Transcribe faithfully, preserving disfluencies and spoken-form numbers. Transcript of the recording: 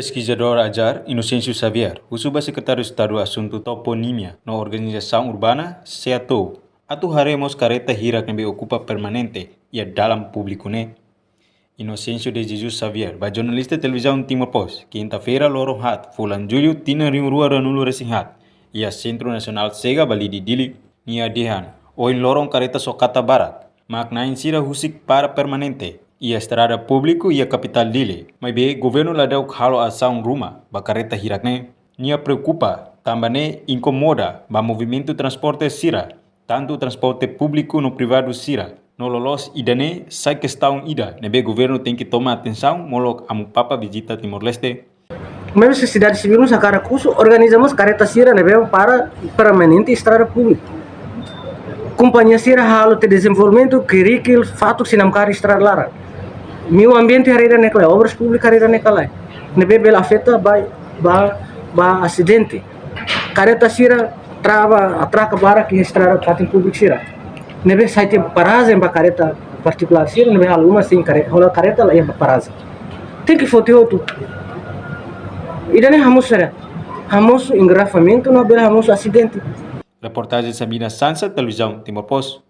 Peskizadór AJAR, Inocêncio Xavier, husu ba Sekretáriu Estadu Asuntu Toponímia no Organizasaun Urbana, SEATOU, atu haree mós kareta hirak ne'ebé okupa permanente iha dalan públiku ne'e. Inocêncio de Jesus Xavier, ba jornalista Televizaun Timor Post, kinta-feira loron haat, fulan Jullu, tinan rihun rua ruanulu-resin-haat, iha Sentru Nasionál Sega, Balide, Dili, nia dehan, ohin loron kareta sokata barak, mak na'in sira husik para permanente iha estrada públiku iha kapitál Dili, maibé governu ladauk halo asaun ruma ba kareta hirak ne'e. Nia preokupa, tanba ne'e inkomoda ba movimentu transporte sira, tantu transporte públiku no privadu sira, no loloos ida-ne'e sai kestaun ida ne'ebé governu tenke toma atensaun molok Amu Papa vizita Timor-Leste. Maibé sosiedade sivíl mós hakarak husu, organiza mós kareta sira ne'ebé para permanente estrada públiku. Kompañia sira halo tiha dezenvolvimentu, kerikil, fatuk, sinam karik estrada laran. Meiu ambiente haree ida-ne'e ka lae, obras públikas haree ida-ne'e ka lae. Ne'ebé bele afeta ba, ba, ba asidente. Kareta sira trava, atraka barak iha estrada fatin públiku sira. Ne'ebé sai tiha parajen ba kareta partikulár sira, ne'ebé halo uma sin kareta, hola kareta la iha ba parajen. Tenke foti hotu. Ida-ne'e hamosu sira. Hamosu engarrafamentu no bele hamosu asidente. Reportajen Sabina Sansa, Televizaun Timor Post.